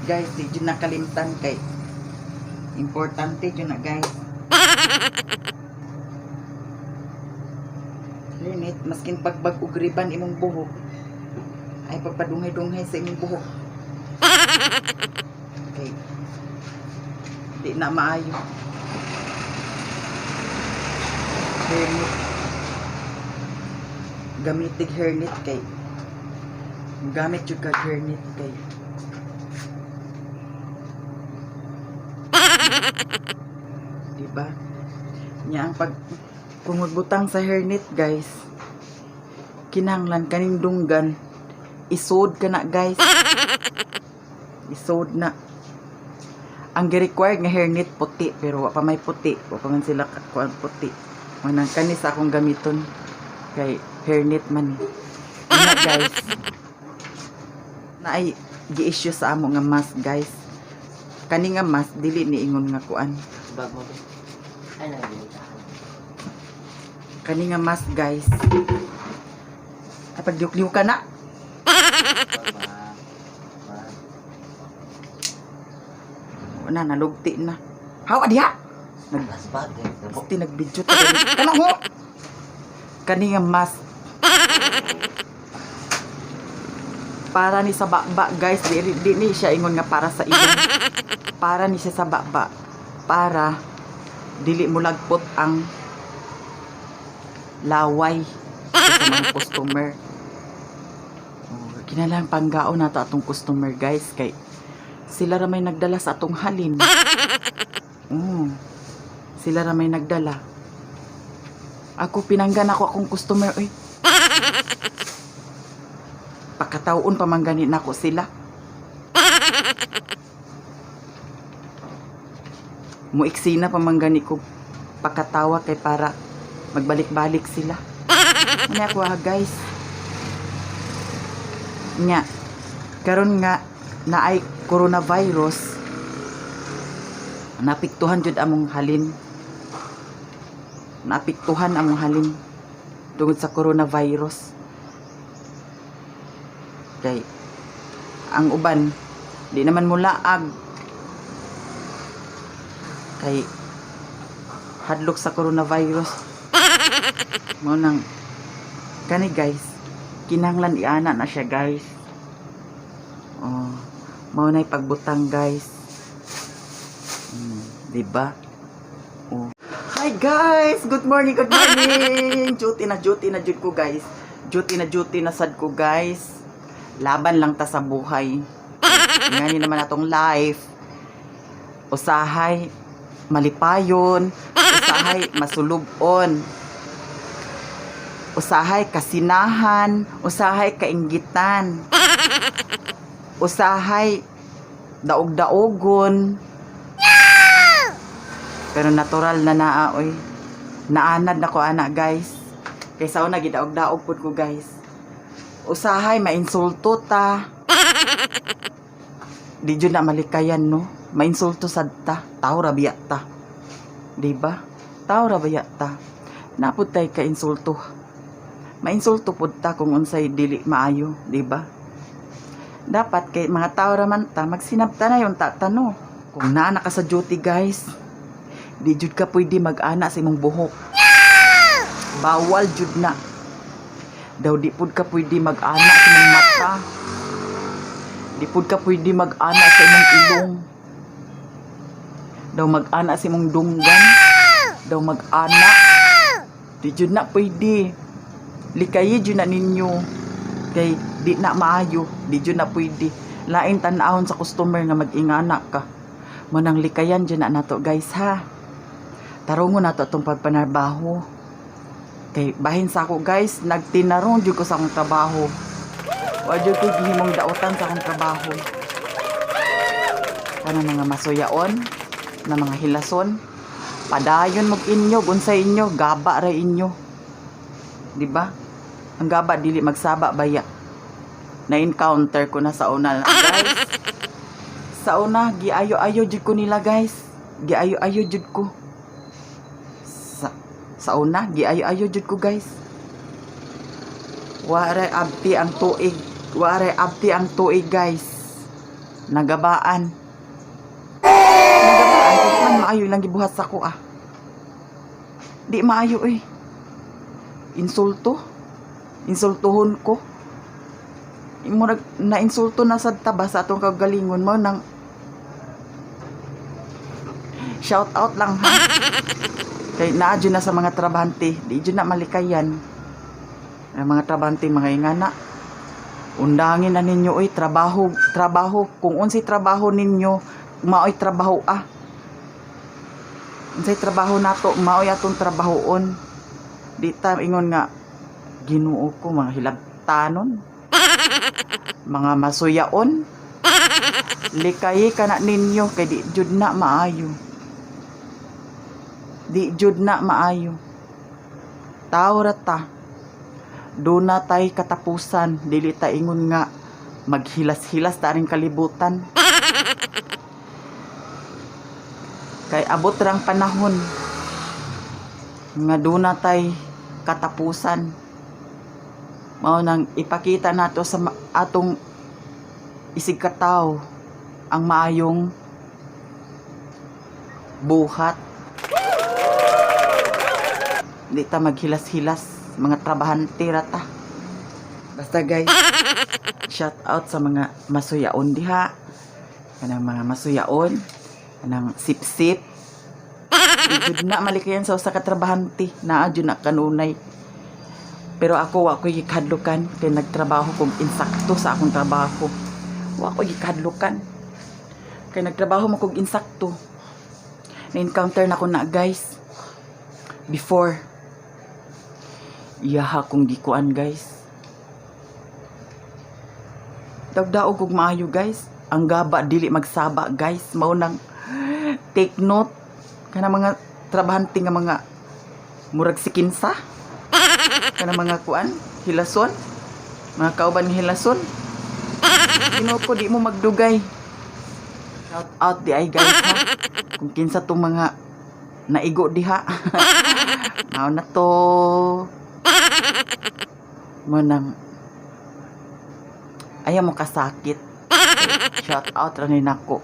Guys, di jud nakalimtan kay importante jud na, guys. Hairnet, maskin pagbag og riban imong buhok ay pagpadunghay-dunghay sa imong buhok. Okay. Di na maayo. Hairnet. Gamitig hairnet kay gamit jud kag hairnet kay, di ba? Nya ang pag kung magbutang sa hairnet, guys, kinahanglan kaning dunggan isod ka na, guys. Isod na. Ang gi-required nga hairnet puti, pero wa pa may puti, wa pa man sila kuan puti. Manang kani sa akong gamiton kay hairnet man eh. Nya, guys, na ay gi-issue sa amo nga mask, guys. Kani nga mask dili ni ingon nga kuan. Bag mo ba? Ay, nabilitahan. Kani nga mask, guys, ay pagdiuk-diuk ka na. Bag, bag. Bag. Wala na, nalugti na. Hawa diha. Nag Mas bag eh. Nabo. Asti nagbidyo ta gani. Kana ho. Kani nga mask. Para ni sa baba, guys, di ni siya ingon nga para sa ilong. Para ni siya sa baba. Para dili mo lagpot ang laway sa mga customer. Oh, kinalang panggaon nato atong customer, guys, kay sila ra may nagdala sa atong halin. Sila ra may nagdala. Ako pinanggan ako akong customer oy. Pakataon pa man gani nako sila. Muiksina pa man gani ko pakatawa kay para magbalik-balik sila. Ano ako ha, guys. Nga karon nga naay coronavirus, napiktuhan jud among halin, naapektuhan among halin tungod sa coronavirus kay ang uban di naman mulaag kay hadlok sa coronavirus. Mo nang kani, guys, kinahanglan iana na siya, guys. Oh, mao nay pagbutang, guys. Di ba? Oh. Hi guys! Good morning, good morning! Duty na jud ko, guys. Duty na sad ko, guys. Laban lang ta sa buhay. Ngani naman atong life. Usahay malipayon, usahay masulubon. Usahay kasinahan, usahay kainggitan. Usahay daog-daogon. Pero natural na naa oy. Naanad na ko ana, guys. Kay sa una gidaog-daog pud ko, guys. Usahay mainsulto ta. Di jud na malikayan, no. Mainsulto sad ta. Tao ra biya ta. Di ba? Tao ra biya ta. Napud tay ka insulto. Mainsulto pud ta kung unsay dili maayo, di ba? Dapat kay mga tao ra man ta, magsinabta na yung tatano. Kung naa na ka sa duty, guys, di jud ka pwede mag-ana sa imong buhok. Bawal jud na. Daw di pud ka pwede mag-ana sa imong mata. Di pud ka pwede mag-ana sa imong ilong. Daw mag-ana sa imong dunggan. Daw mag-ana. Di jud na pwede. Likayi jud na ninyo. Kay di na maayo, di jud na pwede. Lain tan-awon sa customer nga mag-ingana ka. Manang likayan jud na nato, guys, ha. Tarungon nato atong pagpanarbaho. Kay bahin sa ako, guys, nagtinarong jud ko sa akong trabaho. Wa jud ko gihimong dautan sa akong trabaho. Kanang mga masuyaon, na mga hilason, padayon mag inyo, unsay inyo, gaba ra inyo. Di ba? Ang gaba dili magsaba baya. Na-encounter ko na sa una, guys. Sa una, giayo-ayo jud ko nila, guys. Giayo-ayo jud ko. Sa una, giayo-ayo jud ko, guys. Wala abti ang tuig. Wala abti ang tuig, guys. Nagabaan. Nagabaan kay di man maayo ilang gibuhat sa ako ah. Di maayo eh. Insulto. Insultuhon ko. Murag nainsulto na sad ta ba sa atong kagalingon mo nang shout out lang ha. Kay naa jud na sa mga trabahante, di jud na malikayan. Ang mga trabahante mga ingana. Undangin na ninyo oy trabaho, trabaho kung unsay trabaho ninyo, maoy trabaho ah. Unsay trabaho nato, maoy atong trabahoon. Di ta ingon nga Ginoo ko mga hilabtanon. Mga masuyaon. Likayi ka na ninyo kay di jud na maayo. Di jud na maayo. Tao ra ta. Duna tay katapusan, dili ta ingon nga maghilas-hilas ta aning kalibutan. Kay abot rang panahon nga duna tay katapusan. Mao nang ipakita nato sa atong isig katawo ang maayong buhat. Di ta maghilas-hilas, mga trabahante ra ta. Basta guys, shout out sa mga masuyaon diha. Kanang mga masuyaon, kanang sip-sip. Di jud na malikayan sa usa ka trabahante, naa jud na kanunay. Pero ako wa ko'y gikadlukan kay nagtrabaho kog insakto sa akong trabaho. Wa ko'y gikadlukan. Kay nagtrabaho mo kog insakto. Na-encounter na ko na guys. Before. Iyaha kong gikuan guys. Dagdaog kog maayo guys. Ang gaba dili magsaba guys. Mao nang take note kana mga trabahante nga mga murag sikinsa. Kana mga kuan, hilason. Mga kauban nga hilason. Ginoo ko di mo magdugay. Shout out di ay guys ha. Kung kinsa tong mga naigo diha. Mao na to. Mo nang ayaw mo kasakit. Shout out ra ni nako.